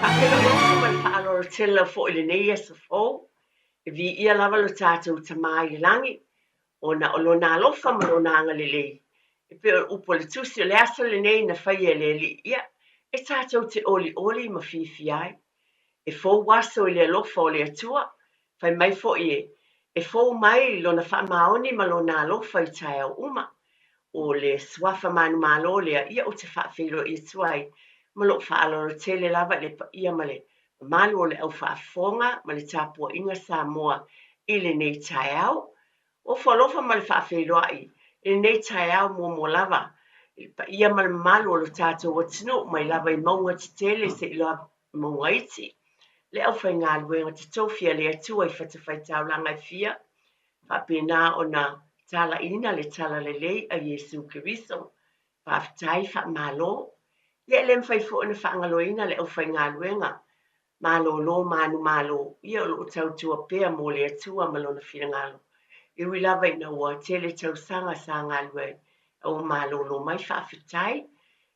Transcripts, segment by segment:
Faafeiloai atu ma le faaaloalo tele lava foi i lenei aso fou. E viia lava lo tatou Tama i le lagi, ona o Lona alofa ma Lona agalelei. E pei o le upu a le Tusi, o le aso lenei na faia e le Alii, ia, e tatou te olioli ma fiafia ai. E fou aso i le alofa o le Atua, fai mai foi e, e fou mai Lona faamaoni ma Lona alofa i taeao uma. O le suafa manumalo lea, ia ou te faafeiloai atu ai ma lou faaaloalo tele lava i le paia ma le mamalu o le au faafofoga ma le tapuaiga Samoa i lenei taeao. Ofo alofa ma le faafeiloai i lenei taeao muamua lava i le paia ma le mamalu o lo tatou atunuu mai lava i mauga tetele seia lava i mauga iti, le aufaigaluega totofi a le Atua i fatafaitaulaga e fia, faapena ona talaiina le talalelei a Iesu Keriso. Faafetai, faamalo. Ia e le mafai foi ona faagaloina le aufaigaluega malolo manumalo, ia o lo o tautua pea mo le Atua ma Lona finagalo. E ui lava ina ua tele tausaga sa galue ai, a ua malolo mai, faafetai.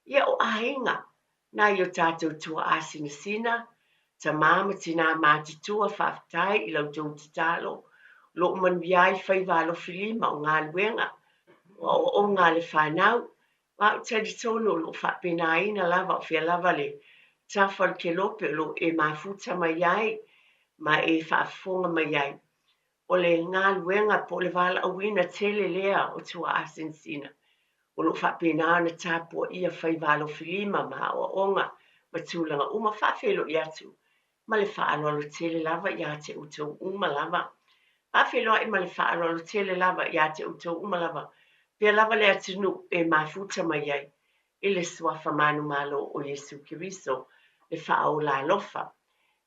Ia o aiga, nai o tatou tuaa sinasina, tama ma tinā matutua, faafetai i la outou tatalo, o lo o manuia ai faiva alofilima o galuega, o aoaoga a le fanau, Ma ou te talitonu o lo o faapenaina lava o fea lava le tafa o le kelope o lo o e mafuta mai ai ma e faafofoga mai ai. O le galuega po o le valaauina tele lea o tuaasinasina o lo o faapena ona tapuaia faiva alofilima ma aoaoga ma tulaga uma. Faafeiloai atu ma le faaaloalo tele lava ia te outou uma lava. Faafeiloai ma le faaaloalo tele lava ia te outou uma lava, pea lava le atunuu e mafuta mai ai i le Suafa manumalo o Iesu Keriso, le Faaola alofa.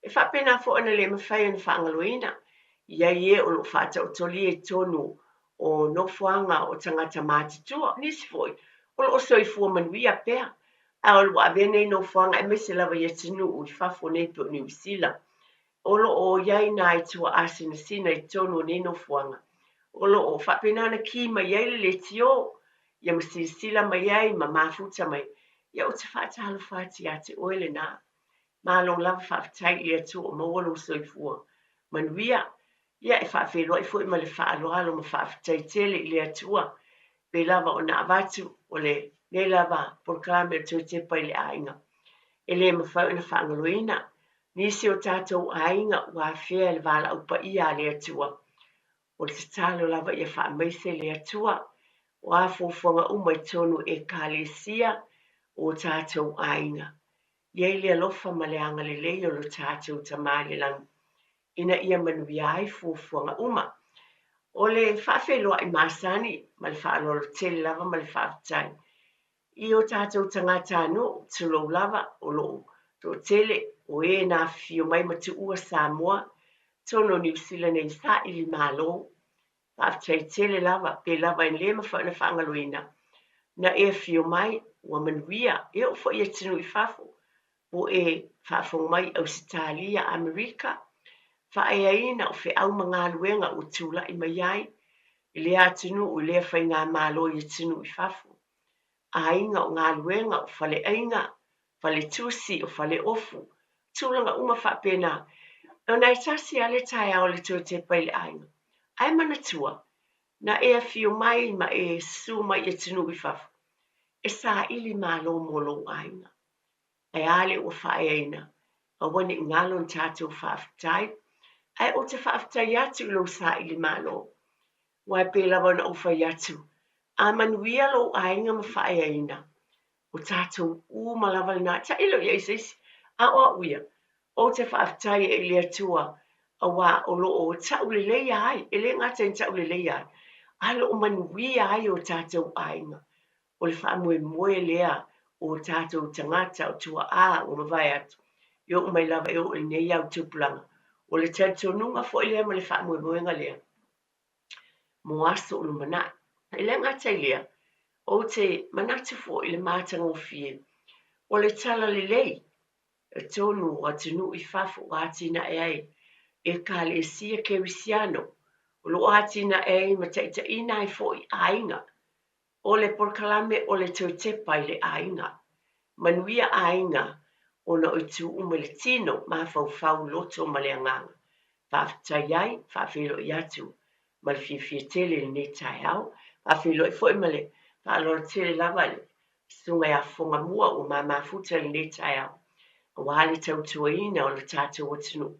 E faapena foi ona le mafai ona faagaloina, i ai e o lo o faataotolia i totonu o nofoaga o tagata matutua, nisi foi o lo o soifua manuia pea, ae ua avea nei nofoaga aemaise lava i atunuu i fafo nei pei o Niu Sila, o lo o i ai nai tuaasinasina i totonu o nei nofoaga, o lo o faapena ona ki mai ai le leitio, ia ma silasila mai ai ma mafuta mai, ia ou te faatalofa atu ia te oe lena. Malo lava faafetai i le Atua o maua lou soifua manuia. Ia e faafeiloai foi ma le faaaloalo ma faafetai tele i le Atua pei lava ona avatu o lenei lava polokalame o le Toe Tepa i le Aiga. E le mafai ona faagaloina nisi o tatou aiga ua afea e le valaau paia a le Atua. O le tatalo lava ia faamaise le Atua o a fuafuaga uma i totonu o Ekalesia o tatou aiga. I ai le alofa ma le agalelei o lo tatou Tama i le Lagi ina ia manuia ai fuafuaga uma. O le faafeiloai masani ma le faaaloalo tele lava ma le faafetai i o tatou tagatanuu, tulou lava, o lo o toatele o e na afifio mai ma tuua Samoa, totonu o Niu Sila nei saili malo. Faafetai tele lava, pe lava e le mafai ona faagaloina, na e afio mai, ua manuia, e oo foi i atunuu i fafo, po e faafofoga mai i Ausetalia, Amerika, faaeaina o feau ma galuega ua tulai mai ai i lea atunuu i lea faigamalo i atunuu i fafo. Aiga o galuega, o faleaiga, faletusi, o faleofu, tulaga uma faapena. Ona e tasi lava le taeao o le toe tepa i le aiga. Ae manatua, na e afio mai ma e susu mai i atunuu i fafo, e saili malo mo lou aiga. Ae a le ua faaeaina, aua ne i galo ni tatou faafetai. Ae ou te faafetai atu i lou saili malo. Aua e pei lava ona ou fai atu, a manuia lou aiga ma faaeaina, o tatou uma lava lena. Tailo i ai se isi, a o au ia, ou te faafetai ai i le Atua, aua o lo o tauleleia ai, e le gata ina tauleleia ai, a o lo o manuia ai o tatou aiga. O le faamoemoe lea o tatou tagata o tuaa ua mavae atu, e oo mai lava e oo i lenei au tupulaga. O le talitonuga foi lea ma le faamoemoega lea mo aso o lumanai. E le gata i lea, ou te manatu foi i le matagofie o le talalelei i totonu o atunuu i fafo ua atinae ai Ekalesia Kerisiano, o lo o atinae ai ma taitaiina ai foi aiga. O le polokalame o le toe tepa i le aiga. Manuia aiga, Ona o itu uma i le tino, mafaufau, loto ma le agaga. Faafetai ai, faafeiloai atu ma le fiafia tele i lenei taeao. Faafeiloai foi ma le faaaloalo tele lava i le Susuga ia Fofogamua ua ma mafuta i lenei taeao aua le tautuaina o le tatou atunuu.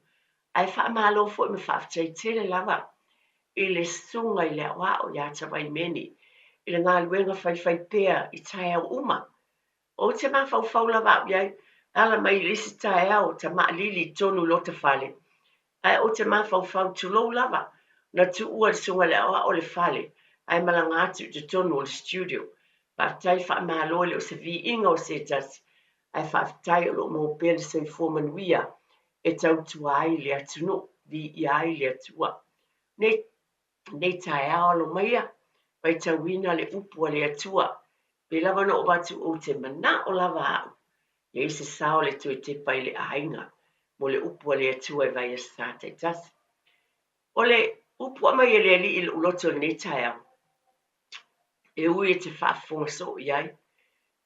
Ae faamalo foi ma faafetai tele lava i le Susuga i le Aoao ia Tavaimeni i le galuega faifaipea i taeao uma. Ou te mafaufau lava au i ai, ala mai i le isi taeao tamalili i totonu i lota fale, ae ou te mafaufau, tulou lava, na tuua e le Susuga i le Aoao le fale ae malaga atu i totonu o le studio. Faafetai faamalo, e le o se viiga o se tasi, ae faafetai o lo o maua pea le soifua manuia e tautua ai le atunuu, viia ai le Atua. Nei Nei taeao alo maia, faitauina le upu a le Atua. Pei lava ona ou avatu ou te manao lava au e i ai se sao le toe tepa i le aiga mo le upu a le Atua i vaiaso sa taitasi. O le upu aumai e le Alii i lou loto i lenei taeao, e ui e te faafofoga soo i ai,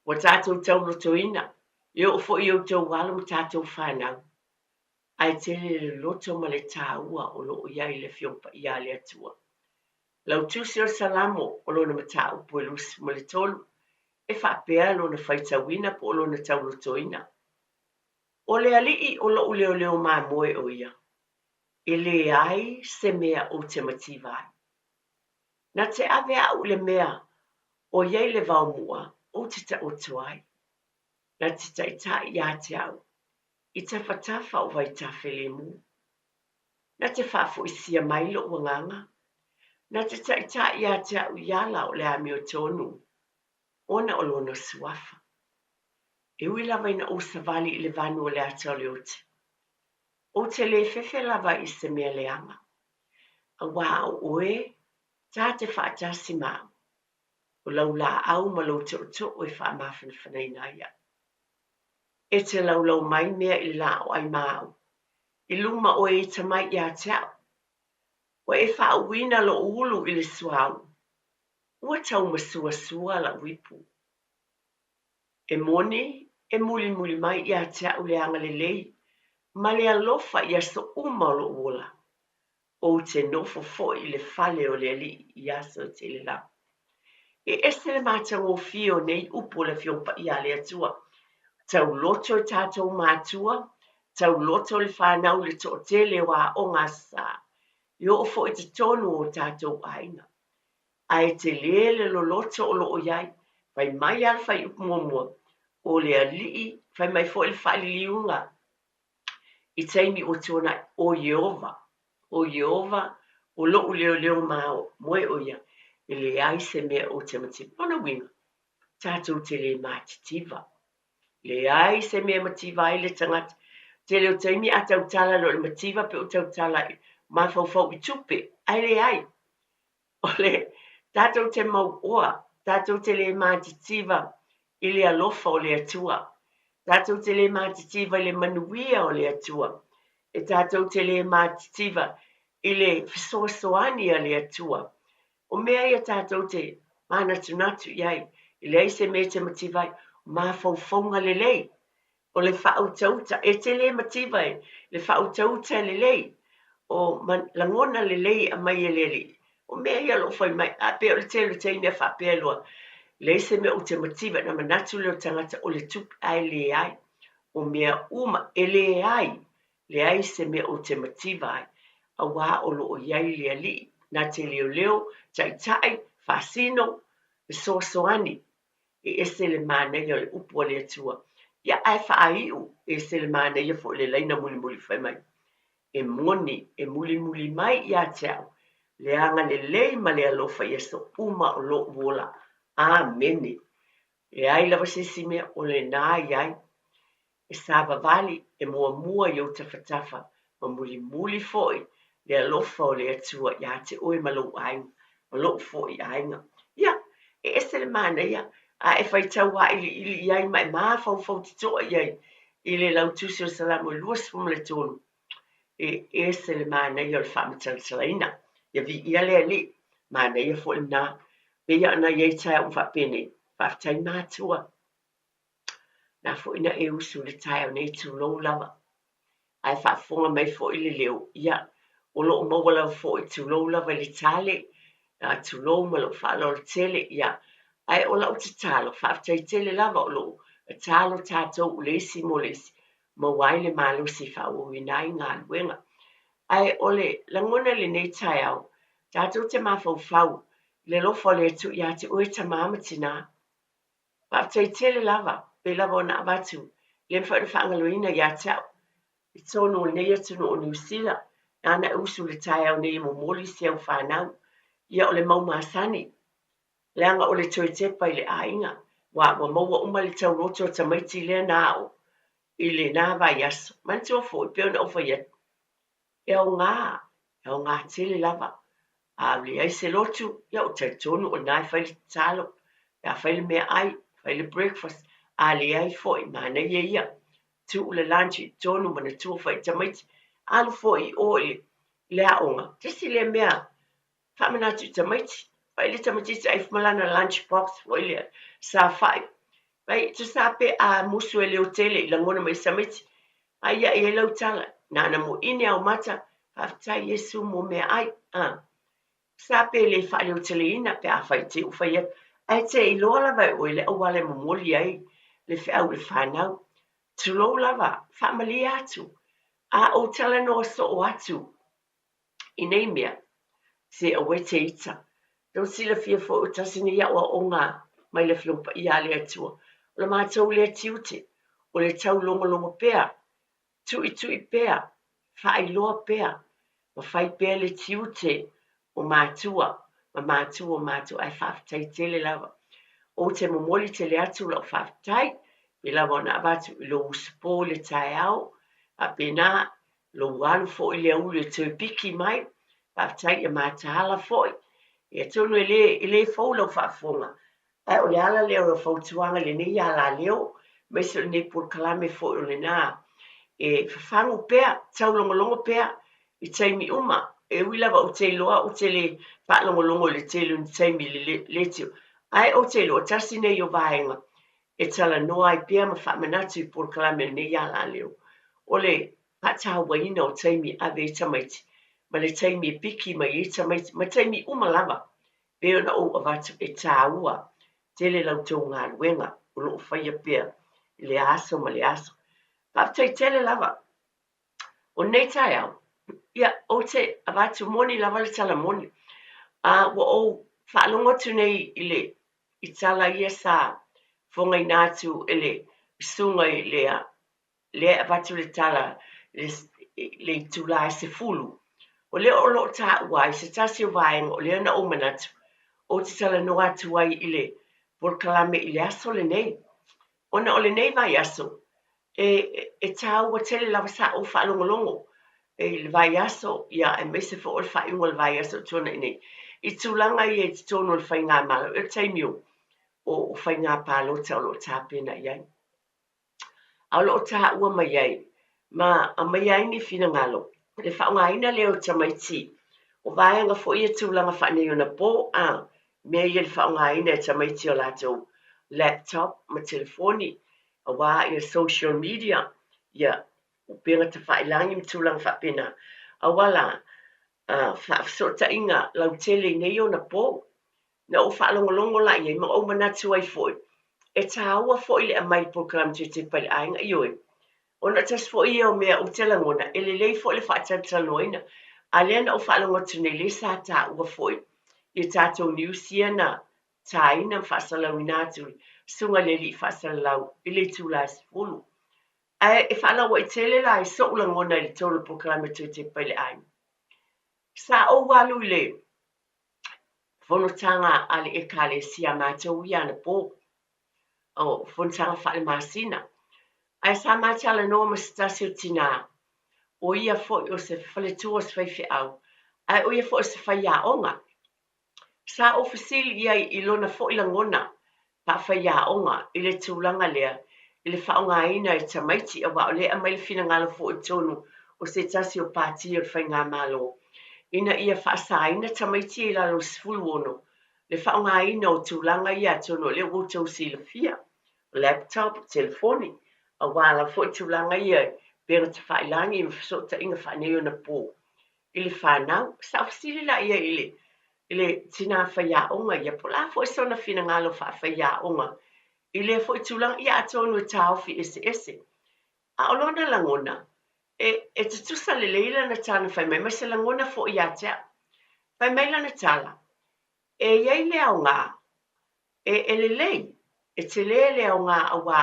ua tatou taulotoina, e oo foi i outou alo ma tatou fanau, ae tele le loto ma le taua o lo o i ai le Afioga Paia a le Atua. Lau Tusi o le Salamo o lona mataupu e 23, e faapea lona faitauina po o lona taulotoina, O le Alii o loʻu leoleo mamoe o ia, e leai se mea ou te mativa ai. Na te ave aʻu i le mea o i ai le vaomuʻa ou te taoto ai. Na te taitai iā te aʻu i tafatafa o vaitafe lemu. Na te faafoisia mai loʻu agaga, na te taitai ia te aʻu i ala o le amiotonu ona o lona suafa. E ui lava ina ou savali i le vanu o le ata o le oti, ou te le fefe lava i se mea leaga, auā o oe ta te faatasi ma aʻu, o lau lāʻau ma lou toʻotoʻo e faamafanafanaina ai aʻu. E te laulau mai mea i le lā o ʻai ma aʻu, i luma oe e ita mai iā te aʻu. Ua e faauuina loʻu ulu i le suauu, ua taumasuasua laʻu ipu. E moni, e mulimuli mai iā te aʻu le agalelei ma le alofa i aso uma o loʻu ola. Ou te nofo foi i le fale o le Alii i aso e tele lava. E ese le matagofie o nei upu o le Afioga Paia a le Atua. Tauloto e tatou matua, tauloto le fanau i le toatele o aoga Aso Sa, e oo foi i totonu o tatou aiga. Ae tele le loloto o lo o i ai. Fai mai lava le fuaiupu muamua, o le Alii, fai mai foi le faaliliuga i taimi ua tuanai, ʻO Ieova, ʻo Ieova, ʻo loʻu leoleo mamoe ʻo ia, e leai se mea ou te mativa. Lona uiga, tatou te lē matitiva. Leai se mea e mativa ai le tagata. Tele o taimi a tautala loa i le mativa pe ua tautala i mafaufau i tupe, ae leai. O le tatou te mauoa, tatou te lē matitiva i le alofa o le Atua. Tatou te lē matitiva i le manuia o le Atua. E tatou te lē matitiva i le fesoasoani a le Atua. O mea ia tatou te manatunatu i ai, e leai se mea e te mativa ai, mafaufauga lelei. O le faautauta, e te lē mativa i le faautauta lelei, o lagona lelei e aumai e le Alii. O mea ia o lo o fai mai, a pei o le tele o taimi a faapea loa, leai se mea ou te mativa, ona manatu lea o le tagata o le tupe, ae leai. O mea uma, e leai, leai se mea ou te mativa ai, auā o lo o i ai le Alii, na te leoleo, taitai, faasino, fesoasoani. E ese le manaia o le upu a le Atua. Ia, ae faaiu, e ese le manaia foi o le laina mulimuli fai mai, E moni, e mulimuli mai ia te au le agalelei ma le alofa i aso uma o loʻu ola. Amene. Leai lava se isi mea o lena i ai. E savavali, e muamua i ou tafatafa ma mulimuli foi le alofa o le Atua iā te oe ma lou aiga, ma loʻu foi aiga. Ia, e ese le manaia, a e faitau āʻiliʻili i ai ma e mafaufau totoa i ai i le lautusi o Salamo e 23, e ese le manaia o le faamatalatalaina. Ia viia le Alii, manaia foi lena. Pei ona i ai taeao uma faapenei, faafetai matua. Na foi na e usu i le taeao nei, tulou lava. Ae faafofoga mai foi le leo, ia, o lo o maua lava foi, tulou lava i le tale, tulou ma lou faaaloalo tele, ia. Ae o lau tatalo, faafetai tele lava o lo o tatalo tatou o le isi mo le isi, maua ai le malosi e faaauauina ai galuega. Ae o le lagona i lenei taeao, tatou te mafaufau i le alofa o le Atua ia te oe tama ma tinā. Faafetai tele lava, pei lava ona avatu, e le mafai ona faagaloina ia te au i totonu o lenei atunuu o Niu Sila, nāna e usu i le taeao nei e momoli si au fanau. Ia o le mau masani, leaga o le toe tepa i le aiga, aua ua maua uma le tauloto a tamaiti lea na aʻo i lena vaiaso. Manatua foi, pei ona ou fai atu, e aoga, e aoga tele lava. A leai se lotu, ia ou te talitonu o lena e fai le tatalo, pe a fai le meaai, fai le breakfast, a leai foi, manaia ia. Tuu le lunch i totonu, manatua foi i tamaiti, alu foi i o i le aoga. Tasi lea mea faamanatu i tamaiti. Fai le tamaitiiti ai ma lana lunch box foi lea, saofai. Fai, tusa pe a musu e leo tele i lagona mai se tamaiti, ai ia i ai lau tala, na ana moʻine ao mata, faafetai Iesu mo meaai. Sa pe le faaleoteleina pe a fai te u fai atu, ae te iloa lava e oe le auala e momoli ai le feau i le fanau. Tulou lava, faamalie atu, a ou talanoa soo atu i nei mea, se aua e te ita. Tou silafia foi o tasi nei aoaoga mai le Afioga Paia a le Atua. O le matou lea tiute, o le taulogologo pea, tuitui pea, faailoa pea, ma fai pea le tiute o matua ma matua o matua, ae faafetai tele lava. Ou te momoli tele atu lau faafetai, pei lava ona avatu i lou usupo i le taeao, faapena lou alu foi i le auli e toe piki mai, faafetai ia mataala foi. Ia atonu e le, e le fou lau faafofoga, ae o le ala lea o le fautuaga i lenei alaleo, aemaise o lenei polokalame foi o lena e fafagu pea, taulogologo pea i taimi uma. E ui lava ou te iloa ou te le faalogologo i le tele o ni taimi i le leitio, ae ou te iloa tasi nei o vaega e talanoa ai pea ma faamanatu i polokalame o lenei alaleo. O le faatauaina o taimi e ave ai tamaiti, ma le taimi e piki mai ai tamaiti, ma taimi uma lava, pei ona ou avatu e tāua tele la outou galuega o lo o faia pea i le aso ma le aso. Faafetai tele lava. O lenei taeao, ia, ou te avatu moni lava le tala moni. A ua ou faalogo atu nei i le i tala ia sa fogaina atu e le susuga i le lea e avatu le tala i le itula e 10, o lea o lo o taua ai se tasi o vaega o lea na ou manatu ou te talanoa atu ai i le polokalame i le aso lenei. Ona o lenei vaiaso, e tāua tele lava sa ou faalogologo i le vaiaso, ia, aemaise foi o le faaiuga o le vaiaso o tuanai nei, i tulaga ia i totonu o le faigamalo, o le taimi o faiga palota o lo o tapena i ai. A o lo o taua mai ai ma aumaia ai ni finagalo le faaaogaina lea o tamaiti o vaega foi ia tulaga faaneionapo a mea ia le faaaogaina e tamaiti o latou laptop ma telefoni aua ia social media ia upega tafailagi ma tulaga faapena aua la faafesootaiga lautele i nei ona po. Na ou faalogologo la i ai ma ou manatu ai foi, e tāua foi le aumai i polokalame Toe Tepa i le Aiga, ioe, ona tasi foi ia o mea ou te lagona, e lelei foi le faatalatalanoaina. A lea na ou faalogo atu nei, lea sa taua foi i tatou news ia na taina ma faasalalauina atu i susuga i le alii faasalalau i le itula e 10. Ae e faalauaitele la i so'u lagona i le tolu o polokalame Toe Tepa i le Aiga. Sa ou alu i le fonotaga a le Ekalesia a matou ia anapo, o fonotaga faale-masina. Ae sa ma talanoa ma se tasi o tinā, o ia foi o se faletua o se faifeau, ae o ia foi o se faiaoga. Sa ou fesili i ai i lona foi lagona faafaiaoga i le tulaga lea i le faaaogaina e tamaiti, aua o lea e aumai le finagalo foi i totonu o se tasi o pati o le faigamalo ina ia faasaina tamaiti ia i lalo o le 16 le faaaogaina o tulaga ia atonu o lea ua outou silafia. o laptop, telefoni, aua lava foi tulaga ia i upega tafailagi ma fesootaiga faaneionapo i le fanau. Sa ou fesili la i ai i le i le tinā faiaoga ia, po o le a foi sona finagalo faafaiaoga i lea foi tulaga, ia atonu e taofi eseese. A o lona lagona, e, e tutusa lelei lana tala na fai mai ma se lagona foi ia te au. Fai mai lana tala, e i ai le aoga, e, e lelei, e tele le aoga auā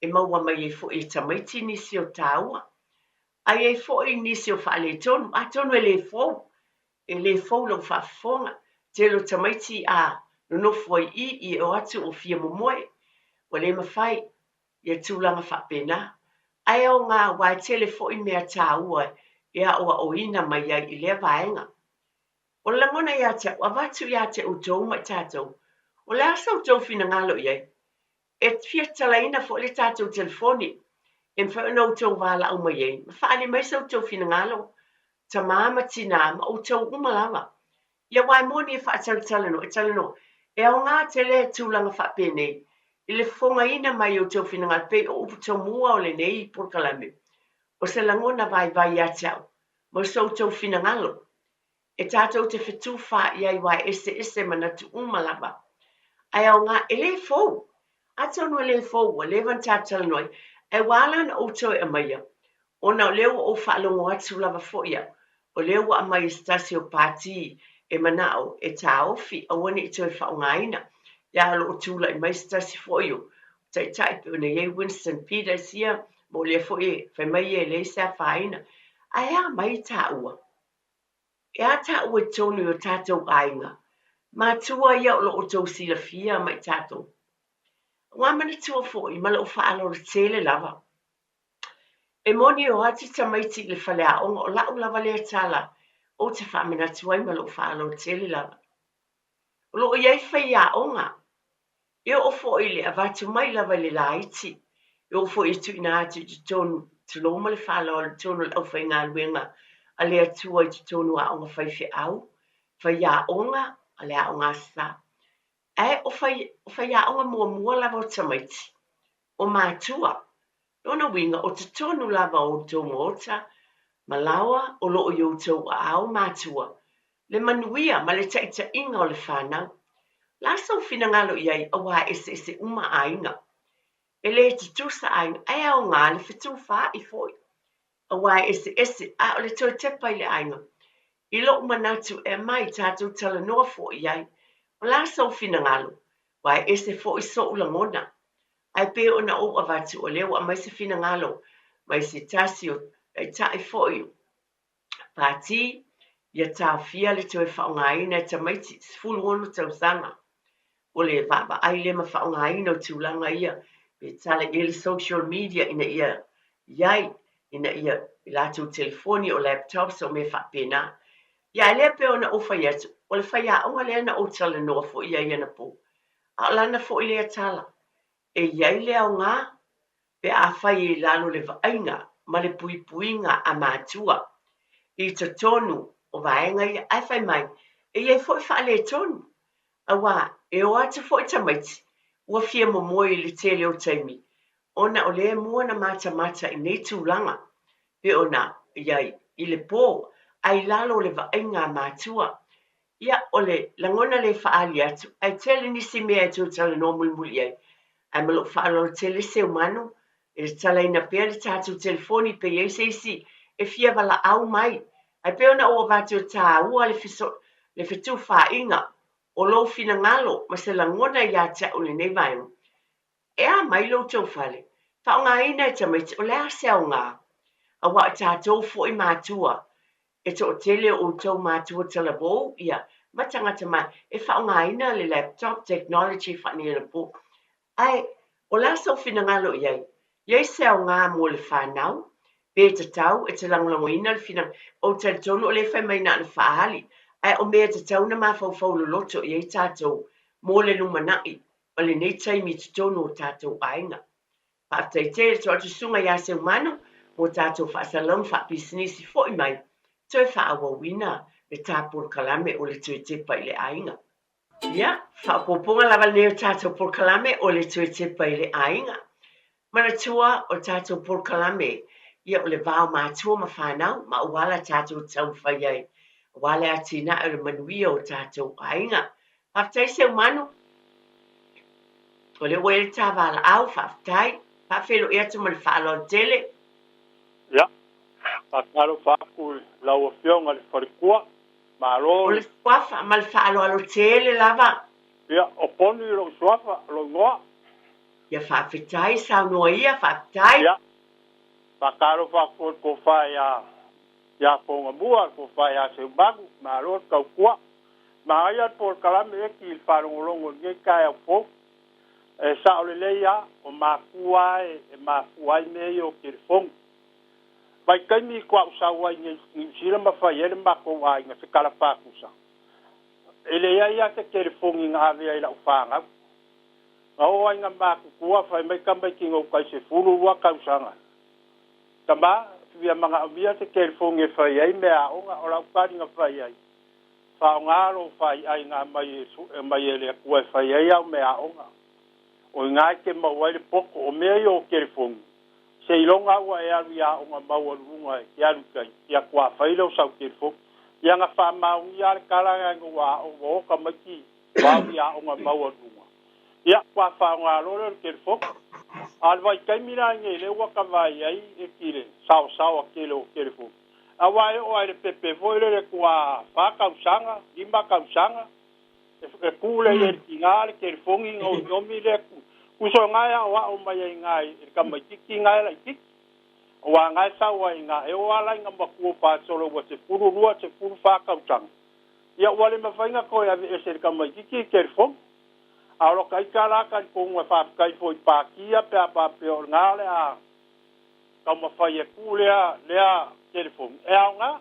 e maua mai ai foi e tamaiti nisi o taua. A i ai foi nisi o faaletonu, atonu e le fou, e le fou lau faafofoga. Tele o tamaiti a nonofo ai i i e o atu o fia momoe, ua le mafai ia tulaga faapena. Ae aoga aua e tele foi mea taua e aoaoina mai ai i lea vaega. O le lagona ia te au, avatu ia te outou ma i tatou, o le a sa outou finagalo i ai? E fia tatalaina foi le tatou telefoni e mafai ona outou valaau mai ai ma faaali mai so outou finagalo, tamā ma tinā ma outou uma lava. Ia aua e moni e faatalatalanoa, e talanoa, e aoga tele tulaga faapenei i le fofogaina mai o outou finagalo pei o upu tomua o lenei polokalame. O se lagona vaivai ia te au ma so outou finagalo e tatou te fetufaai ai aua e eseese manatu uma lava. Ae aoga, e le fou. Atonu e le fou, ua leva ona tatou talanoa ai, ae ua ala ona ou toe aumaia, ona o lea ua ou faalogo atu lava foi au, o lea ua aumai e se tasi o pati e manao e taofi, aua ne i toe faaaogaina. Ia o lo o tulai mai se tasi foi o taitai pei ona i ai Winston Peters ia, ma o lea foi e fai mai ia e leai se afaina. Ae a mai taua? E a taua i totonu i o tatou aiga? Matua ia o lo o outou silafia ma i tatou. Ua manatua foi ma lou faaaloalo tele lava. E moni e o atu tamaiti i le faleaoga, o la'u lava lea tala ou te faamanatu ai ma lou faaaloalo tele lava. O lo o i ai faiaoga E oo foi i le avatu mai lava i le laiti, e oo foi e tuuina atu i totonu, tulou ma le faaaloalo, i totonu o le aufaigaluega a le Atua i totonu o aoga faifeau, faiaoga a le Aoga Aso Sa. Ae o fai, o faiaoga muamua lava o tamaiti, o matua. Lona uiga, o totonu lava o outou maota ma laoa o lo o i outou aao matua le manuia ma le taitaiga o le fanau. La sou finagalo i ai auā e eseese uma aiga. E le tutusa aiga, ae aoga le fetufaai foi auā e eseese, a o le toe tepa i le aiga. I lou manatu e aumai tatou talanoa foi i ai. O la sou finagalo, aua e ese foi sou lagona. Ae pei ona ou avatu, o lea ua aumai se finagalo mai se tasi o taitai foi o Pati, ia taofia le toe faaaogaina e tamaiti 16 tausaga o le vaavaai lea ma faaaogaina o tulaga ia pe tala i ai le social media ina ia i ai ina ia i latou telefoni o laptops o mea faapena. Ia ae lea pei ona ou fai atu, o le faiaoga lea na ou talanoa foi i ai anapo, a o lana foi lea tala, e i ai le aoga pe afai e i lalo le vaaiga ma le puipuiga a matua i totonu o vaega ia, ae fai mai, e i ai foi faaletonu, aua e o atu foi tamaiti ua fia momoe i le tele o taimi, ona o lea e mua ona matamata i nei tulaga pei ona i ai i le po, ae i lalo o le vaaiga a matua. Ia, o le lagona lea e faaali atu, ae tele nisi mea e toe talanoa mulimuli i ai. Ae ma lou faaaloalo tele Seumanu, e tatalaina pea le tatou telefoni pe i ai se isi e fia valaau mai. Ae pei ona ou avatu e taua le le fetufaaiga o lou finagalo ma se lagona ia te au i lenei vaega. E a mai lo outou fale? Faaaogaina e tamaiti, o le a se aoga? Aua o tatou foi matua, e toatele o outou matua talavou ia ma tagata ma e faaaogaina le laptop, technology faaneionapo. Ae o le a sou finagalo i ai? I ai se aoga mo le fanau? Pe tatau e te lagolagoina le finagalo? Ou te talitonu o lea e fai mai na ona faaali, ae o mea e tatau ona mafaufau loloto i ai tatou mo le lumanai ma lenei taimi i totonu o tatou aiga. Faafetai tele to atu susuga ia Seumanu mo tatou faasalalauga faapisinisi foi mai toe faaauauina le ta polokalame o le toe tepa i le aiga. Ia, faaopoopoga lava lenei o tatou polokalame o le toe tepa i le aiga. Manatua o le tatou polokalame, ia o le va o matua ma fanau ma auala tatou te taumafai ai aua le atinae o le manuia o tatou aiga. Faafetai Seumanu. O lea ua i ai le ta valaau, faafetai. Faafeiloai atu ma le faaaloalo tele. Ia, faatalofa atu i lau Afioga i le Faletua. Malo. O le suafa ma le faaaloalo tele lava. Ia, o Poni lou suafa, lou igoa. Ia faafetai, saunoa ia, faafetai. Ia, faatalofa atu i le tofa ia Pogamua, le tofa ia Seumanu, malo le tautua. Manaia le polokalame eki i le faalogologo i lenei taeao fou. E sao lelei lava, o matua e mafua ai mea ia o telefoni. Vaitaimi faatoa ou sau ai i Niu Sila ma fai ai le matou aiga se tala faatusa. E leai lava se telefoni na ave ai i lau fanau. Na oo ai ina matutua fai mai tamaiti na uta i 12 tausaga. Tama, fia manaomia se telefoni e fai ai meaaoga, o lau tali na fai ai, faaaoga lou faiai na aumai e le Atua e fai ai au meaaoga. O i ina e te maua ai le poto. O mea ia o telefoni, seiloga ua e alu i aoga maualuluga e te alu i tai, ia faatoa fai lea o sau telefoni. Ia na faamaonia lava le tala lena ina ua o tamaiti ua au i aoga maualuluga, ia faatoa faaaoga loa lea o le telefoni. A o le vaitaimi la lenei lea ua ta vaai ai e ki le saosaoa tele o telefoni, aua e oo lava i le pepe foi lele faatoa 4 tausaga, 5 tausaga, e tu lea i le tina le telefoni ona omiomi lea uso na e aoao mai ai i ina i le tamaitiiti na e laitiiti. Aua na e sau ai i ina, e oo lava la ina matua faasolo ua 12, 14 tausaga, ia ua le mafai ona toe aveese e le tamaitiiti le telefoni. A o lota ita la talitonu e faafetai foi i patia pe a faapea o lena o le a taumafai e tuu lea telefoni e aoga,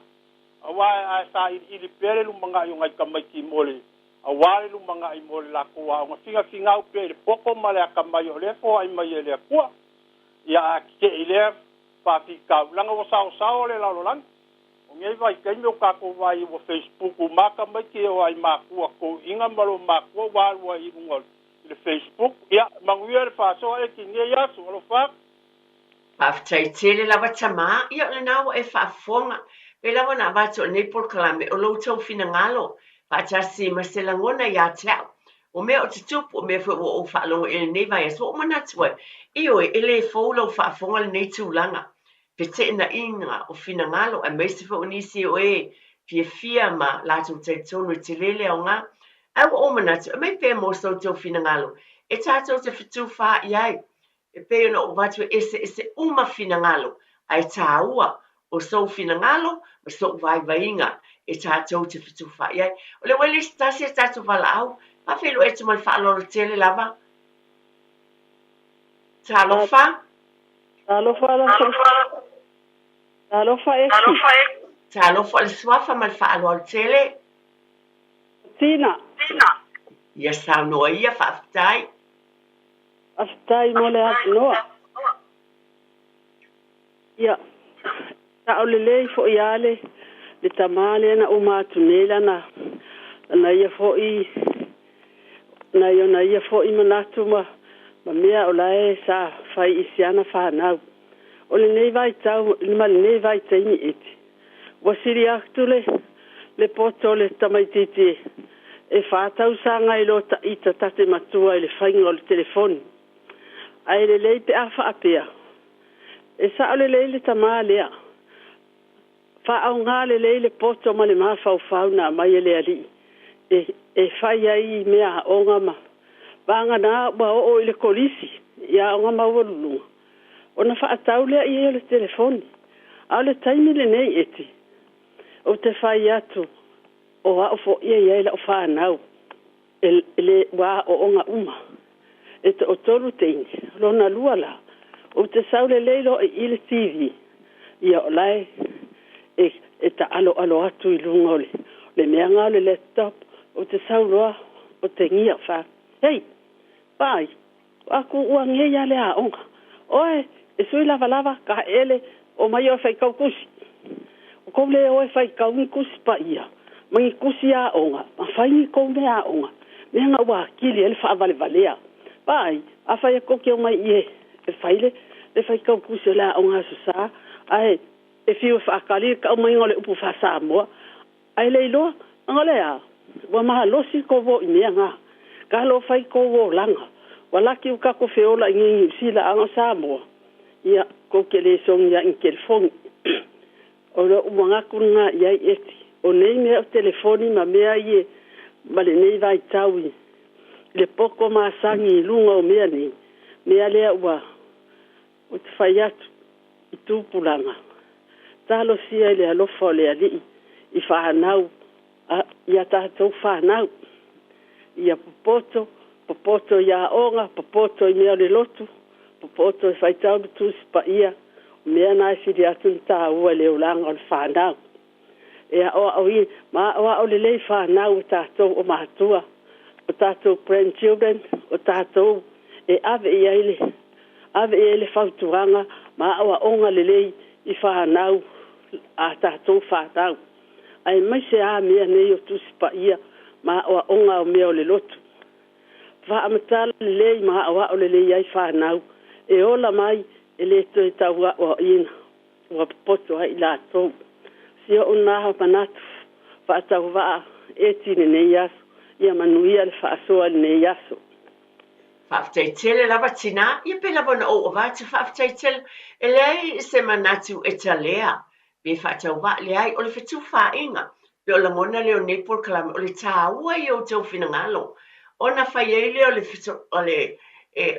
aua a e sailiili pea le lumanai o nai tamaiti mo le aua le lumanai mo le latou aoga finafinau pea i le poto ma le atamai o lea e foai mai e le Atua. Ia a tetee i lea faafitauli, leaga ua saosao le lalolagi. O nei vaitaimi o tatou vaai ua Facebook uma tamaiti e oo lava i matua toeaiina ma lo matua ua alu ai i luga i le Facebook. Ia manuia le faasoa Eti i lenei aso. Alofa atu. Faafetai tele lava tama, ia o lena ua e faafofoga. Pei lava ona avatu o lenei polokalame o lo outou finagalo faatasi ma se lagona ia te au. O mea o tutupu, o mea foi ua ou faalogo i ai i lenei vaiaso, ua ou manatu ai, ioe, e le fou lau faafofoga lenei tulaga. Feteenaiga o finagalo aemaise foi o nisi o e fiafia ma latou talitonu e tele le aoga. Ae ua ou manatu, aumai pea mo so outou finagalo e tatou te fetufaai ai. E pei ona ou avatu e eseese uma finagalo, ae taua o sou finagalo ma sou vaivaiga e tatou te fetufaai ai. O lea ua i ai le isi tasi a tatou valaau, faafeiloai atu ma le faaaloalo tele lava. Talofa. Talofa Talofa Esi. Talofa o le suafa ma le faaaloalo tele. Tina. Ia saunoa ia, faafetai. Faafetai mo le avanoa. Ia, sao lelei foi lava le, le tama lea na uma atu nei lana, lana ia foi, nai ona ia foi manatu ma, ma mea o la e sa fai i si ana fanau. O lenei vaitau ma lenei vaitaimi eti, ua sili atu le, le poto o le tamaitiiti e 4 tausaga i lo ta'ita ta te matua i le faiga o le telefoni. Ae lelei pe a faapea e sa'o lelei le tamā lea, faaaogā lelei le poto ma le mafaufau na aumai e le Alii e fai ai mea aoga ma vaganā ua oo i le kolisi i aoga maualuluga ona faatau lea i ai o le telefoni. A o le taimi lenei eti, ou te fai atu o a'u fo'i e i ai la'u fanau e le ua aooga uma e to'atolu teine. Lona lua la, ou te sau lelei loa i le TV, ia o lae e taaloalo atu i luga o le mea ga o le laptop. Ou te sau loa o tegia fa, hei pai aku ua ngei a le aoga oe e sui lavalava ka ele o mai o faitau tusi o kou le o e faitau ni tusi paia ma ni tusi aoga ma fai ni kou mea aoga. Mea nga ua akili ai le faavalevalea. Vaai, afai e kou te omai i e fai le le faitautusi o le aoga Aso Sa, ae e fiu e faakali le taumaiga o le upu faa-Samoa, ae le iloa, aga o le a? Ua malosi le tou o i mea na. Talofa i tou olaga. Ua laki ua tatou feola i nei Niu Sila aga o Samoa, ia, tou te le sogia i ni telefoni. O lou manatu lena i ai Eti. O nei mea o telefoni ma mea ia ma lenei vaitau i le poto masani i luga o mea nei, mea lea ua ou te fai atu i tupulaga, talosia i le alofa o le Alii i fanau a i a tatou fanau. Ia popoto, popoto i aoga, popoto i mea o le lotu, popoto e faitau le Tusi Paia, o mea na e sili atu ona taua i le olaga o le fanau. E aoaoina ma aoao lelei fanau e tatou o matua, o tatou grandchildren, o tatou e ave i ai le ave i ai le fautuaga ma aoaoga lelei i fanau a tatou fanau, aemaise a mea nei o Tusi Paia ma aoaoga o mea o le lotu. Faamatala lelei ma aoao lelei ai fanau e ola mai e le toe tau aoaoina ua popoto ai i latou. Si oʻu na manatu faatauvaa Eti i lenei aso, ia manuia le faasoa i lenei aso. Faafetai tele lava tinā, ia pe lava ona ou avatu, faafetai tele. E leai se manatu e talea pe faatauvaa, leai, o le fetufaaiga, pe o lagona lea o lenei polokalame, o le taua ia o outou finagalo, ona fai ai lea o le, o le,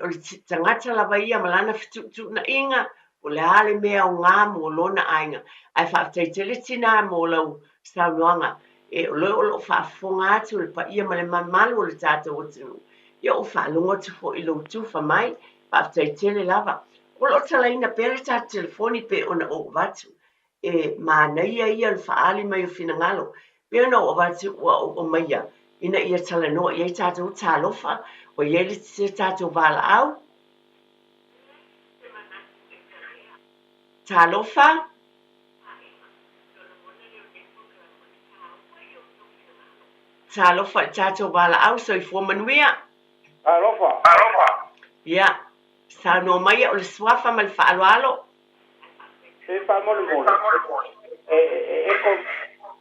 o le tagata lava ia ma lana fetuutuunaiga, po o le a le mea aoga mo lona aiga. Ae faafetai tele tinā mo lau saunoaga, e o lea o lo o faafofoga atu le paia ma le mamalu o le tatou atunuu. Ia ua faalogo atu foi i lou tufa mai, faafetai tele lava. O lo o talaina pea le tatou telefoni pei ona ou avatu. E manaia ia o le faaali mai o finagalo. Pei ona ou avatu ua ou aumaia ina ia talanoa i ai tatou talofa, ua i ai le se tatou valaau. Talofa. Talofa i tatou valaau, soifua manuia. Talofa. Ia, saunoa maia o le suafa ma le faaaloalo. Se faamolemole, e, e, e, ko,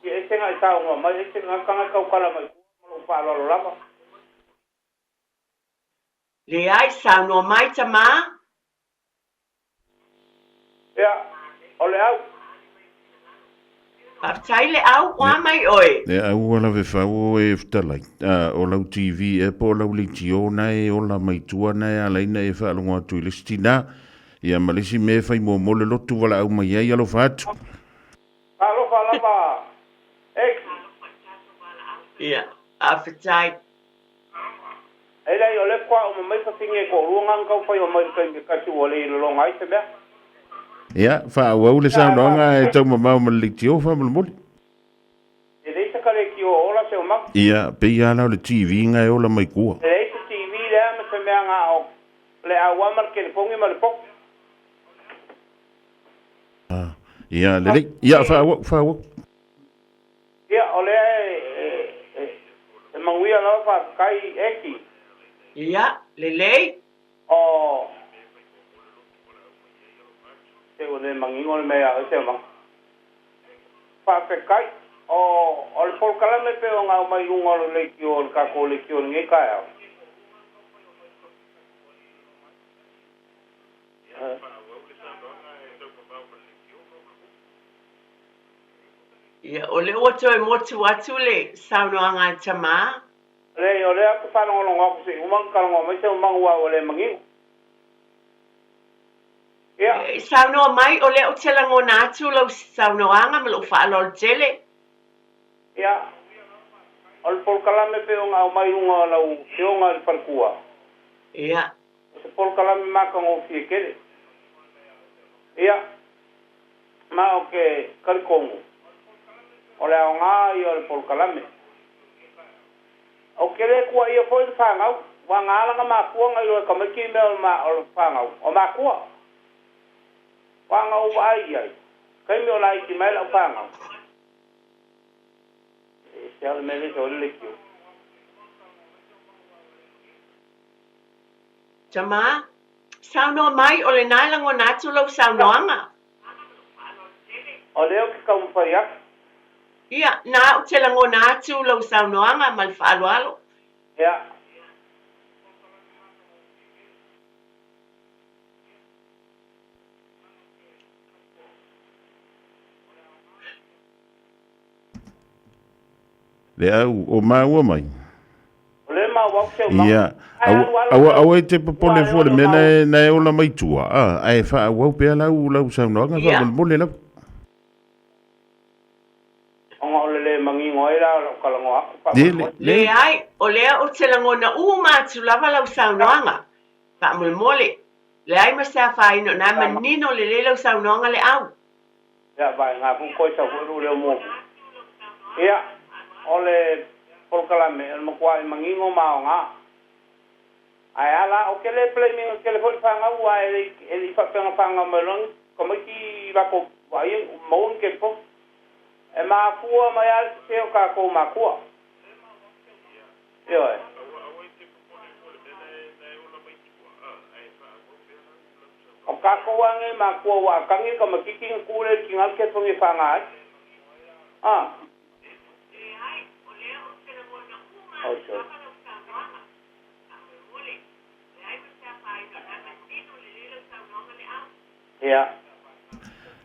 e ese nga i saunoa mai, ese nga kanga tautala mai tua ma lou faaaloalo lava. Leai, saunoa mai tamā. Ia, o le au. Faafetai le au, ua mai oe. Le au ua lave fau o e fetalai, a o lau TV ea po o lau leitio na e ola mai tua na e ala ai na e faalogo atu i le isi tina, ia ma le isi mea e fai muamua le lotu valaau mai ai, alofa atu. Alofa lava Eki. Ia, faafetai. E leai, o lea faatoa uma mai fafine e toalua na na taumafai mai i le taimi e tasi ua le ilologa ai se mea. Ia, faaauau le Ia, ae saunoaga ae faafetai. tau mamao ma le leitio faamolemole. E leai se kaleitio o ola se omau. Ia, pei lava la o le TV na e ola mai tua. E leai se TV lea ma se mea na o le auā ma le telefoni ma le popo. Ah, ia, lelei. Ia, faaauau, faaauau. Ia, o lea e, e, e manuia lava faafetai Eki. Ia, lelei. O, se ua le manino le mea ia oe Seumaga. Faafetai. O, o le polokalame pei ona aumai i luga o le leitio o le tatou leitio i lenei taeao. Ia, o lea ua toe motu atu le saunoaga a le tamā. Leai, o lea ou te faalogologo atu se i uma ona talanoa mai Seumaga aua ua le manino. Ia. E saunoa mai, o lea ou te lagona atu lau saunoaga ma lou faaaloalo tele. Ia, o le polokalame pei ona aumai i luga o lau Afioga i le faletua. Ia. O se polokalame matagofie tele. Ia. Ma ou te talitonu, o le aoga ia o le polokalame. Ou te le tuuaia foi le fanau, aua na ala na mafua na iloa e tamaiti mea o le fanau, o matua. Aua na ou vaai i ai, taimi o laiti mai lau fanau. E ese lava le mea lea e sau ai le leitio. Tamā, Saunoa mai, o lenā e lagona atu lau saunoaga. O lea ou te taumafai atu. Ia, na ou te lagona atu lau saunoaga ma le faaaloalo. Ia. Le au, o māua mai. O lea maua au seu mau. Ia, aua, aua, aua e te popole fua le mea na e, na e ola mai tua, a, ae faaauau pea lau, lau saunoaga faamolemole lava. Ona o le le manino ai la o lau talanoa atu faamolemole. Leai, o lea ou te lagona uma atu lava lau saunoaga. Faamolemole. Leai ma se afaina o na e manino lelei lau saunoaga le au. Ia, vaega foi koe sau foi lou leo muamua. Ia, o le polokalame, o le matuaʻi manino ma aoga. Ae a la, ou te le blame ina tele foi le fanau aua e le e le i faapea na fanau mai loa ni tamaiti i latou vaai maua ni telefoni. E mafua mai lava le sese o tatou matua. Ioe. O tatou a nei matua ua atagi le tamaititi na tuu lea i le tina le telefoni e faga ai. A. Oi sorry. Ia.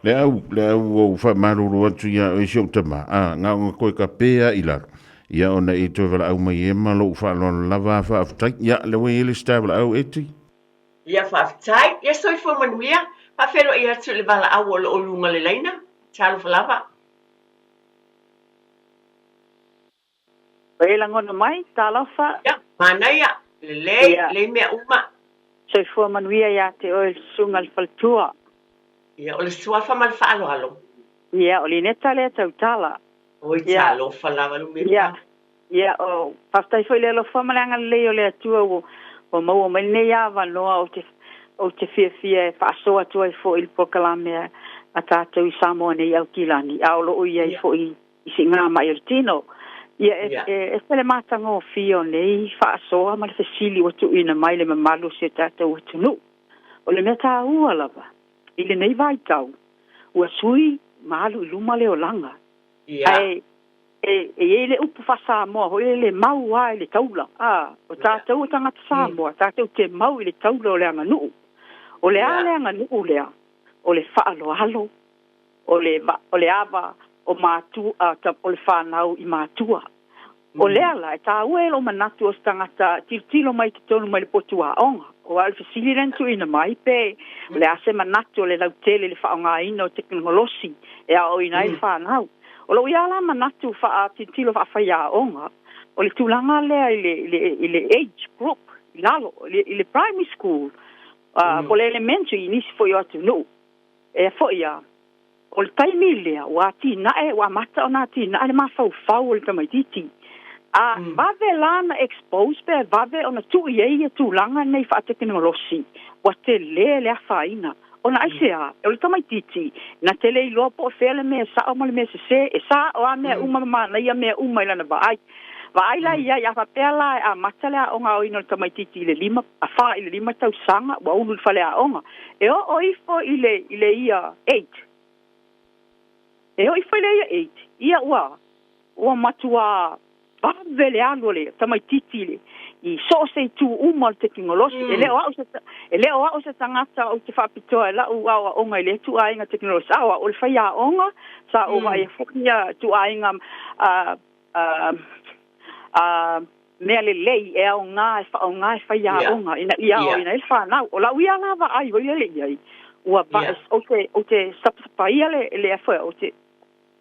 Le au, le au ua ou faamalulu atu iā oe si ou tama, a, na ona toe kapē a i lalo, ia ona e toe valaau mai e ma lou faaaloalo lava a faafetai. Ia, lea ua i ai le isi tae valaau, Eti. Ia faafetai, ia soifua manuia, faafeiloai atu i le valaau o lo o luga le laina. Talofa lava. Ua e lagona mai, talofa. Ia, manaia, lelei, lelei mea uma. Soifua manuia ia te oe le susuga i le faletua. Ia, o le suafa ma le faaaloalo. Ia, o Lineta lea tautala. Oi, talofa lava Lumeta. Ia, ia, o, faafetai foi i le alofa ma le agalelei o le Atua ua, ua maua mai lenei avanoa ou te, ou te fiafia e faasoa atu ai foi i le polokalame a, a tatou i Samoa nei i Aukilani, a o lo o i ai foi i siigamai o le tino. Ia, e, e ese le matagofie o nei faasoa ma le fesili ua tuuina mai i le mamalu o si o tatou atunuu. O le mea taua lava i lenei vaitau, ua sui ma alu i luma le olaga. Ae e e i ai le upu faa-Samoa foi lele, mau lava i le taula. A, o tatou o tagata Samoa, tatou te mau i le taula o le aganuu. O le a le aganuu lea? O le faaaloalo, o le o le ava o matua, o le fanau i matua. O lea la, e taua e lou manatu o se tagata tilotilo mai i totonu mai le potu aoga. Aua o le fesili lea na tuuina mai, pe o le a se manatu o le lautele i le faaaogaina o tekonolosi e aoaoina ai le fanau. O lou ia la manatu faatilotilo faafaiaoga, o le tulaga lea i le, i le, i le age group i lalo, i le, i le primary school, po o le elementary i nisi foi o atunuu. E foi a, o le taimi lea ua atinae, ua amata ona atinae le mafaufau o le tamaitiiti. A vave la ona expose pe vave ona tuu i ai ia tulaga nei faatekenolosi, ua tele le afaina. Ona aisea, o le tamaitiiti, na te le iloa po o fea le mea sao ma le mea sese, e sao a mea uma ma manaia mea uma i lana vaai. Vaai la i ai, a faapea la e amata le aoga aoina o le tamaitiiti i le lima, a fa i le lima tausaga, ua ulu i le faleaoga, e oo ifo i le, i le year eight, e oo ifo i le year eight, ia ua, ua matuā vave le alu o le tamaitiiti i le, i so o se itu uma o le tekonolosi. E le o au se, e le o au se tagata ou te faapitoa i lau aoaoga i lea ituaiga tekonolosi, a o au o le faiaoga, sa ou vaaia foi ia ituaiga, a, a, a, mea lelei e aoga e faaaoga e faiaoga ina ia aoaoina ai le fanau. O lau ia la vaai foi lele i ai, ua ou te, ou te sapasapaia le, le foi, ou te,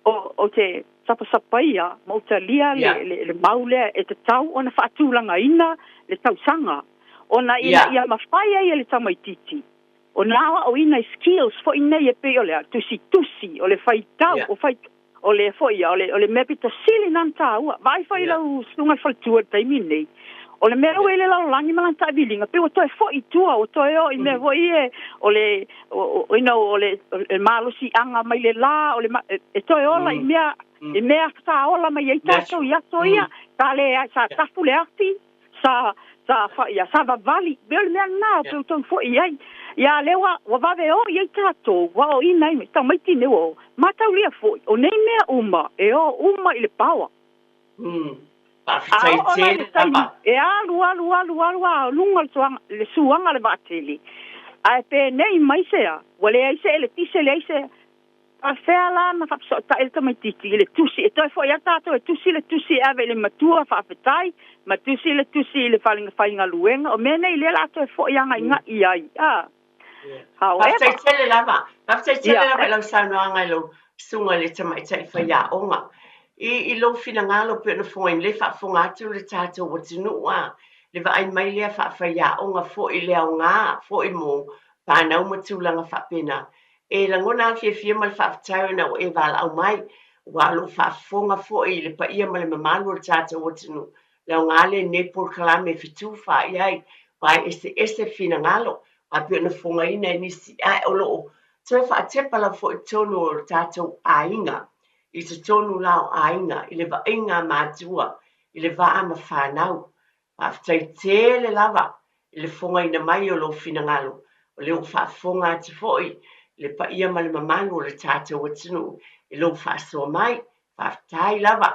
ou te sapasapaia ma ou talia le, le, le mau lea e tatau ona faatulagaina le tausaga, ona ina ia mafai ai e le tamaitiiti ona aoaoina i skills foi nei e pei o le a, tusitusi, o le faitau, o fai, O le foi ia, o le, o le mea pito sili na ona taua. Vaai foi i lau susuga i le faletua i le taimi lenei, o le mea ua i le lalolagi ma lana taaviliga, pei ua toe foi i tua, ua toe o i mea foi ia o le, o, you know, o le, o le malosiaga mai le la, o le, e toe ola i mea, i mea sa ola mai ai tatou i aso ia, sa le, sa tafu le afi, Sa sa fa ia sa vavali. Pei o le mea lena o peu tau fo'i i ai. Ia lea ua ua vave o i ai tatou, ua aoaoina ai tamaiti nei ua o. Mataulia foi, o nei mea uma e o uma i le power. A Faafetai oo la i le tele taimi lava. e alu alu alu alu a luga le suaga le suaga le vaatele, ae penei mai se a, ua leai se eletise leai se Faafefea la ona faafesootai le tamaitiiti i le tusi? E toe foi lava tatou e tusi le tusi e ave i le matua faafetai, ma tusi le tusi i le faigaluega. O mea nei lea o le a toe foi agaigai ai. A. Faafetai However. tele lava. Faafetai tele Ia. lava i lau saunoaga i lau susuga i le tamaitai faiaoga. I, i lou finagalo pei ona fogaina lea faafofoga atu le tatou atunuu a, le vaai mai lea faafaiaoga foi i le aoga foi mo fanau ma tulaga faapena. E lagona lava le fiafia ma le faafetai ona ua e valaau mai, aua o lo o faafofoga foi i le paia ma le mamalu o le tatou atunuu, le aoga lenei polokalame e fetufaai ai, aua e eseese finagalo, aua e pei ona fofogaina e nisi, ae o lo o toe faatepa lava foi i totonu o le tatou aiga, i totonu la o aiga, i le vaaiga a matua, i le va ma fanau. Faafetai tele lava i le fofogaina mai o lou finagalo, o lea ua faafofoga atu foi le paia ma le mamalu o le tatou atunuu i lou faasoa mai. Faafetai lava.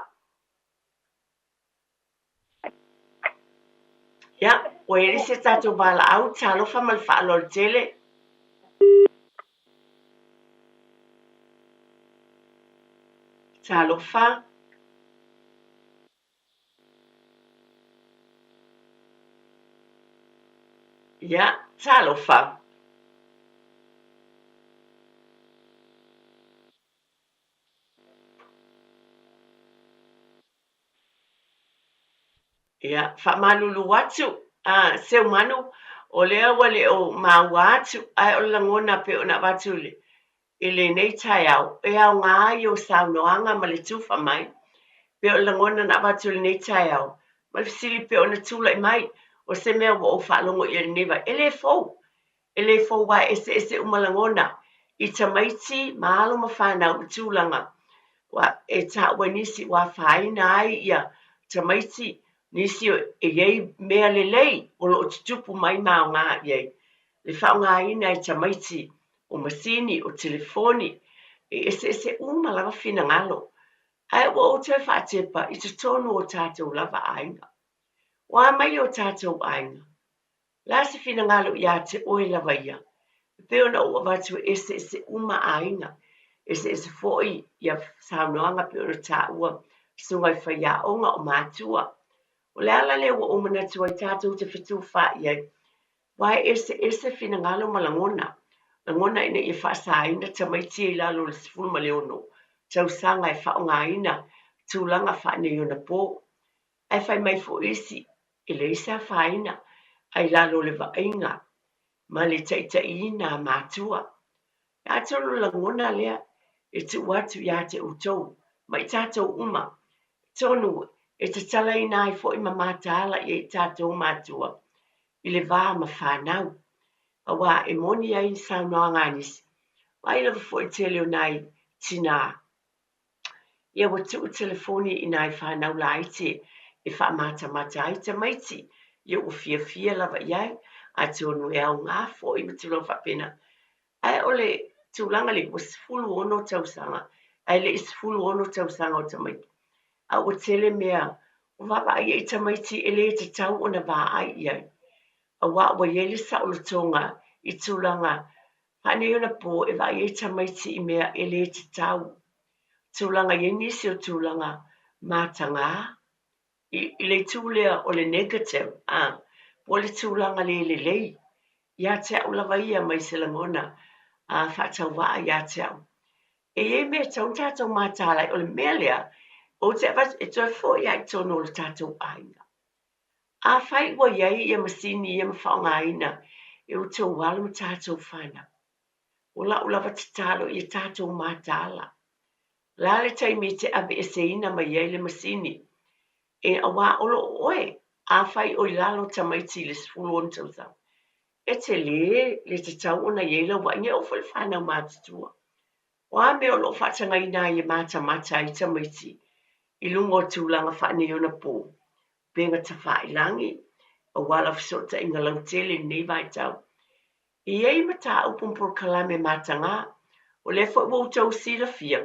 Ia, ua i ai se tatou valaau, talofa ma le faaaloalo tele. Talofa. Ia, talofa. Ia, faamalulu atu, a, Seumanu, o lea ua le o maua atu, ae o le lagona pei ona avatu i le, I lenei taeao, e aoga ai ou saunoaga ma le tufa mai, pei o le lagona na avatu i lenei taeao, ma le fesili pei ona tulai mai, o se mea ua ou faalogo i ai i lenei vai, e le fou, e le fou aua e eseese uma lagona i tamaiti ma alo ma fanau i tulaga ua e taua i nisi ua afaina ai ia tamaiti, nisi e i ai mea lelei o lo o tutupu mai ma aoga i ai le faaaogaina e tamaiti o masini, o telefoni, e eseese uma lava finagalo. Ae ua ou toe faatepa i totonu o tatou lava aiga. O a mai o tatou aiga? O le a se finagalo ia te oe lava ia? E pei ona ou avatu e eseese uma aiga, eseese foi ia saunoaga pei ona taua susuga i faiaoga o matua. O le ala lea ua ou manatu ai tatou te fetufaai ai Aua e eseese finagalo ma lagona, lagona ina ia faasaina tamaiti i lalo o le 16 tausaga e faaaogaina tulaga faaneionapo. Ae fai mai foi isi, e leai se afaina a i lalo o le vaaiga ma le taitaiina a matua. Atonu o le lagona lea e tuu atu ia te outou ma i tatou uma, tonu e tatalaina ai foi ma mataala i ai tatou matua i le va ma fanau. Aua e moni ai saunoaga a nisi, vaai lava foi i le tele o nai tinā, ia ua tuu telefoni i nai fanau laiti e faamatamata ai tamaiti, ia ua fiafia lava i ai, atonu e aoga foi ma tulaga faapena. Ae o le tulaga lea, ua 16 tausaga, ae le i 16 tausaga o tamaiti, a ua tele mea ua vaavaai ai tamaiti e le tatau ona vaai i ai, aua ua i ai le saolotoga i tulaga faaneionapo e vaai ai tamaiti i mea e le tatau. Tulaga i ai nisi o tulaga matagā i, i le itu lea o le negative, a, po o le tulaga le lelei ia te au lava ia mai se lagona a faatauvaa ia te au. E i ai mea e tatau ona tatou mataala ai, o le mea lea ou te avatu e toe foi lava i totonu o le tatou aiga. Afai ua i ai ia masini ia ma faaaogaina e outou alo ma tatou fanau, o lau lava tatalo ia tatou mataala. O le a le taimi e te aveeseina mai ai le masini? E aua o lo o oe, afai o i lalo tamaiti i le 16 tausaga, e tele le tatau ona i ai lau vaaiga, e oo foi i le fanau matutua. O a mea o lo o faatagaina ai e matamata ai tamaiti i luga o tulaga faaneionapo, upega tafailagi, Aua lau fesootaiga lautele i lenei vaitau. E i ai mataupu ma polokalame mataga, o lea foi ua outou silafia,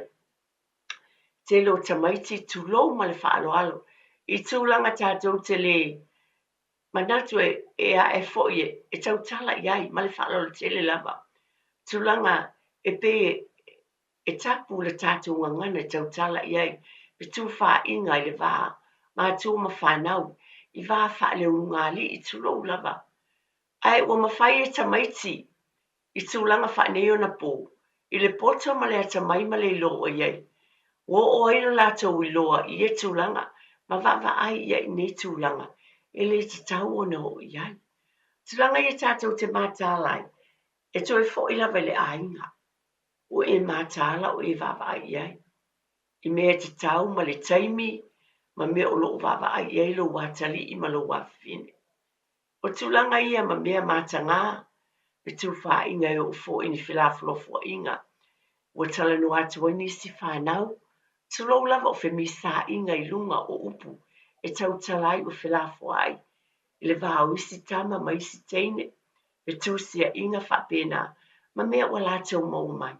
tele o tamaiti tulou ma le faaaloalo i tulaga tatou te le manatu e ae foi e tautala i ai ma le faaaloalo tele lava. Tulaga e pei e tapu le tatou gagana e tautala i ai fetufaaiga i le va matua ma fanau, i va faaleulugaalii, tulou lava. Ae ua mafai e tamaiti i tulaga faaneionapo, i le poto ma le atamai ma le iloa ua i ai. Ua oo ai lo latou iloa i ia tulaga ma vaavaai i ai i nei tulaga e le tatau ona oo i ai. Tulaga ia tatou te mataala ai, e toe foi lava i le aiga. Ua e mataala o e vaavaai i ai, i mea tatau ma le taimi ma mea o lo o vaavaai i ai lou atalii ma lou afafine. O tulaga ia ma mea mataga, fetufaaiga e oo foi i ni felafolafoaiga ua talanoa atu ai nisi fanau, tulou lava o femisaaiga i luga o upu e tautala ai ua felafoai i le va o isi tama ma isi teine, fetusiaiga faapena ma mea ua latou maua mai.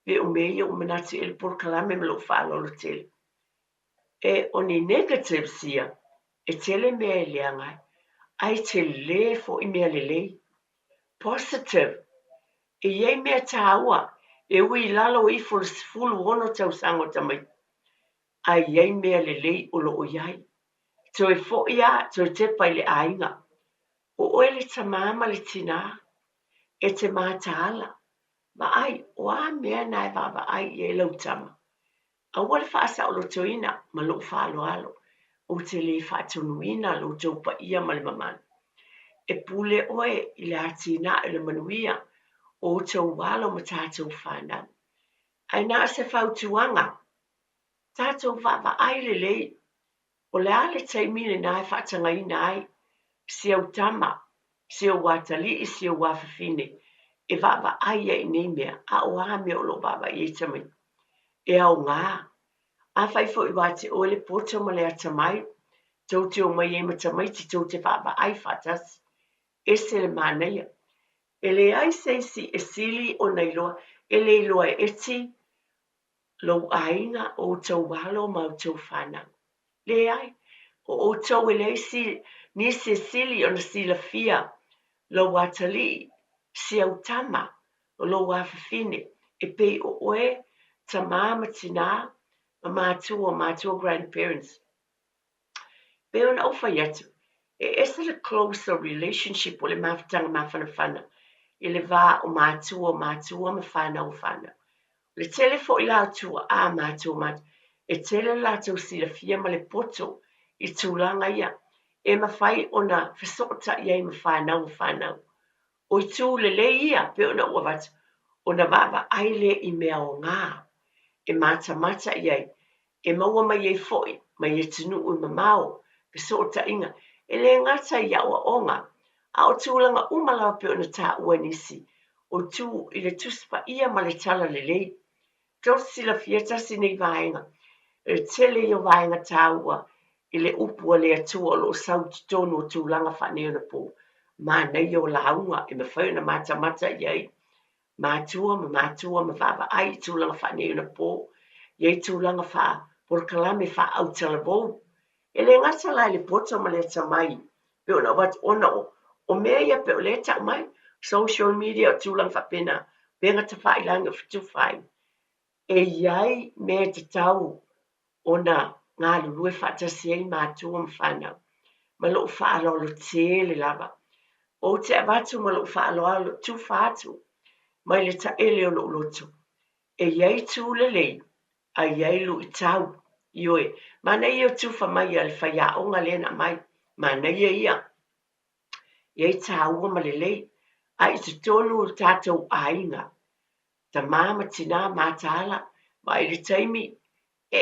Pe o mea ia ua manatu i ai le polokalame ma lou faaaloalo tele. E o ni negatives ia, e tele mea e leaga ai, ae tele foi mea lelei. Positive, e i ai mea taua e ui i lalo ifo o le 16 tausaga o tamaiti, ae i ai mea lelei o lo o i ai. Toe foi lava, toe tepa i le aiga. O oe le tamā ma le tinā, e te mataala, vaai, o a mea na e vaavaai i ai lau tama? Aua le faasaolotoina ma lou faaaloalo, ou te le faatonuina lo outou paia ma le mamalu. E pule oe i le atinae o le manuia o outou alo ma tatou fanau. Ae na o se fautuaga, tatou vaavaai lelei O le a le taimi lena e faatagaina ai si au tama, si ou atalii, si ou afafine e vaavaai ai i nei mea, a o a mea o lo o vaavaai i ai tamaiti? E aoga. Afai foi ua te oe le poto ma le atamai, tou te omai ai ma tamaiti tou te vaavaai faatasi. Ese le manaia. E leai se isi e sili ona iloa, e le iloa e eti lou aiga, o outou alo ma outou fanau. Leai, o outou e leai si, nisi e sili ona silafia lou atalii, si au tama, o lou afafine, e pei o oe, tamā ma tinā, ma matua o matua, grandparents. Pei ona ou fai atu, e ese le closer relationship o le mafutaga mafanafana i le va o matua o matua ma fanau o fanau. O le tele foi la o tuaa matua o matua, e tele le latou silafia ma le poto i tulaga ia e mafai ona fesootai ai ma fanau o fanau. O itu lelei ia pei ona ou avatu, ona vaavaai lea i mea aoga e matamata i ai e maua mai ai foi mai atunuu e mamao fesootaiga, e le gata i aoaoga, a o tulaga uma lava pei ona taua e nisi o itu i le Tusi Paia ma le Talalelei. Tou te silafia tasi nei vaega, e tele ia o vaega taua i le upu a le Atua o lo o sau i totonu o tulaga faaneionapo, manaia o lauga e mafai ona matamata i ai matua ma matua ma vaavaai i tulaga faaneionapo, i ai tulaga faa-polokalame faa-autalavou. E le gata la i le poto ma le atamai pei ona avatu ona o mea ia pei o lea e tau mai, social media o tulaga faapena, upega tafailagi o fetufaai. E i ai mea e tatau ona galulue faatasi ai matua ma fanau, ma lou faaaloalo tele lava. Ou te avatu ma lou faaaloalo, tufa atu mai le taele o lou loto. E i ai itu lelei, a i ai luitau. Ioe, manaia ia o tufa mai a le faiaoga lea na aumai, manaia ia. E i ai taua ma lelei, a i totonu o tatou aiga, tamā ma tinā mataala, vaai i le taimi e,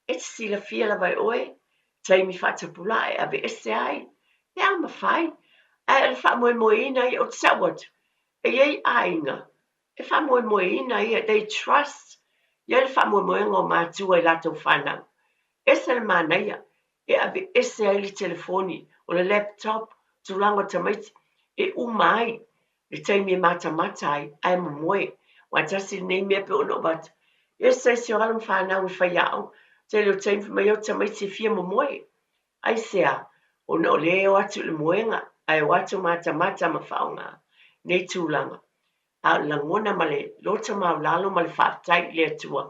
e te silafia lava e oe, taimi faatapulaa e aveese ai, pe a mafai, ae o le faamoemoeina ia, ou te tau atu, e i ai aiga e faamoemoeina ia, they trust, i ai le faamoemoega o matua i latou fanau. Ese le manaia e aveese ai le telefoni, o le laptop, tulaga o tamaiti e uma ai le taimi e matamata ai ae momoe. Aua e tasi lenei mea pei ona ou avatu, e ese ese o alo ma fanau e faiaoga, tele o taimi fai mai au tamaiti e fia momoe. Aisea? Ona o lea e o atu i le moega ae o atu matamata ma faaaoga nei tulaga. A o le lagona ma le loto maulalo ma le faafetai i le Atua,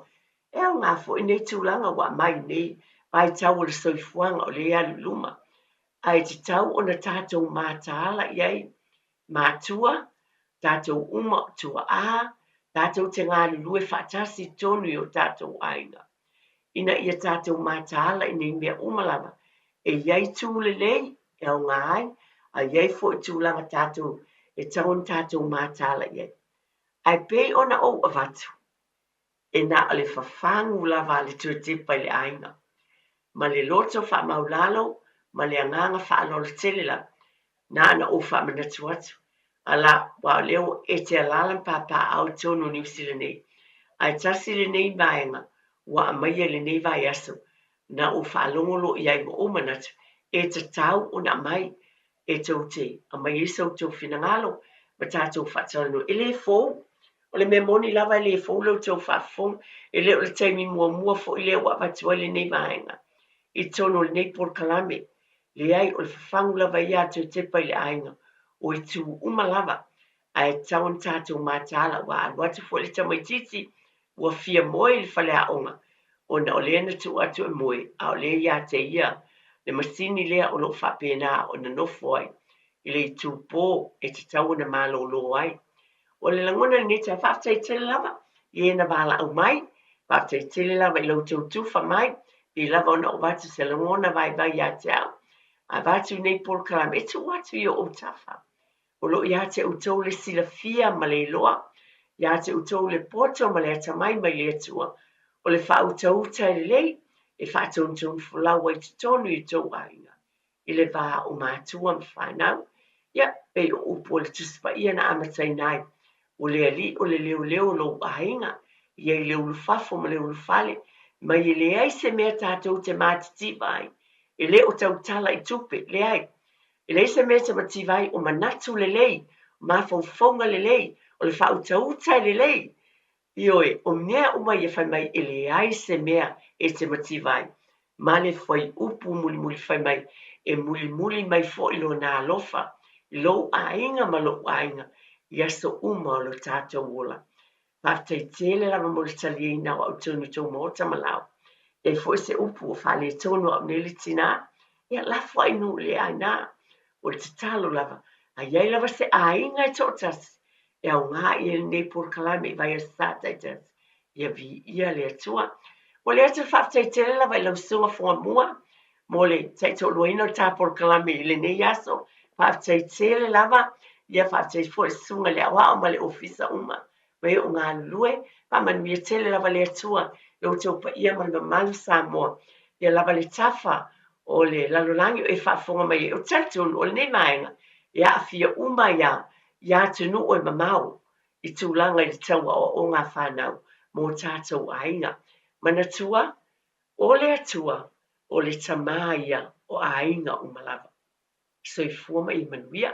e aoga foi nei tulaga ua aumai i nei vaitau o le soifuaga o lea e alu i luma. Ae tatau ona tatou mataala i ai matua, tatou uma o tuaa, tatou te galulue faatasi i totonu i o tatou aiga, ina ia tatou mataala i nei mea uma lava, e i ai itu lelei e aoga ai, a i ai foi tulaga tatou e tatau ona tatou mataala i ai. Ae pei ona ou avatu, e na o le fafagu lava a le Tuatepa i le aiga, ma le loto faamaulalo ma le agaga faaaloalo tele lava, na ona ou faamanatu atu, ala, aua o lea ua e te alaala ma papaaao i totonu o Niu Sila nei, ae tasi lenei vaega ua aumaia i lenei vaiaso, na ou faalogo loa i ai ma ou manatu, e tatau ona aumai e tou te aumai ai so outou finagalo ma tatou faatalanoa. E le fou. O le mea moni lava e le fou la outou faafofoga. E le o le taimi muamua foi lea ua avatu ai lenei vaega i totonu o lenei polokalame. Leai, o le fafagu lava ia a Toetepa i le aiga, o itu uma lava, ae tatau ona tatou mataala aua a alu atu foi le tamaitiiti ua fia moe i le faleaoga ona o lea na tuu atu e moe a o lea ia te ia le masini lea o lo o faapena ona nofo ai i le itupo e tatau ona malolo ai. O le lagona lenei taeao, faafetai tele lava i e na valaau mai, faafetai tele lava i la outou tufa mai, pei lava ona ou avatu se lagona vaivai ia te au, a avatu nei polokalame e tuu atu i o ou tafa. O lo o ia te outou le silafia ma le iloa, ia te outou le poto ma le atamai mai le Atua, o le faautauta e lelei e faatonutonu folau ai totonu i outou aiga, i le va o matua ma fanau. Ia, pei o upu o le Tusi Paia na amataina ai, O le Alii o le leoleo o lou aiga, ia i le ulufafo ma le ulufale, mai e leai se mea tatou te matitiva ai, e le o tautala i tupe, leai. E leai se mea e te mativa ai, o manatu lelei, o mafaufauga lelei, o le faautauta e lelei. Ioe, o mea uma ia fai mai e leai se mea e te mativa ai. Ma le fuaiupu mulimuli fai mai, e mulimuli mai foi lona alofa i lou aiga ma lo'u aiga i aso uma o lo tatou ola. Faafetai tele lava mo le taliaina o au tonu i tou maota ma lao. E i ai foi se upu ua faaletonu au nei le tinā, ia lafo ai nuu le aina. O le tatalo lava, a i ai lava se aiga e toatasi e aoga i ai lenei polokalame i vaiaso sa taitasi, ia viia le Atua. Ua le atu le faafetai tele lava i lau susuga Fugamua mo le taitoaluaina o le ta polokalame i lenei aso. Faafetai tele lava, ia faafetai foi i le susuga i le aoao ma le ofisa uma ma e o galulue. Faamanuia tele lava le Atua i lo outou paia ma le mamalu Samoa. Ia lava le tafa o le lalolagi o e faafofoga mai ai. Ou te talitonu o lenei vaega e aafia uma ai lava i atunuu e mamao i tulaga i le tau aoaoga a fanau mo tatou aiga. Manatua, o le Atua, o le Tama ia o aiga uma lava. Soifua ma ia manuia.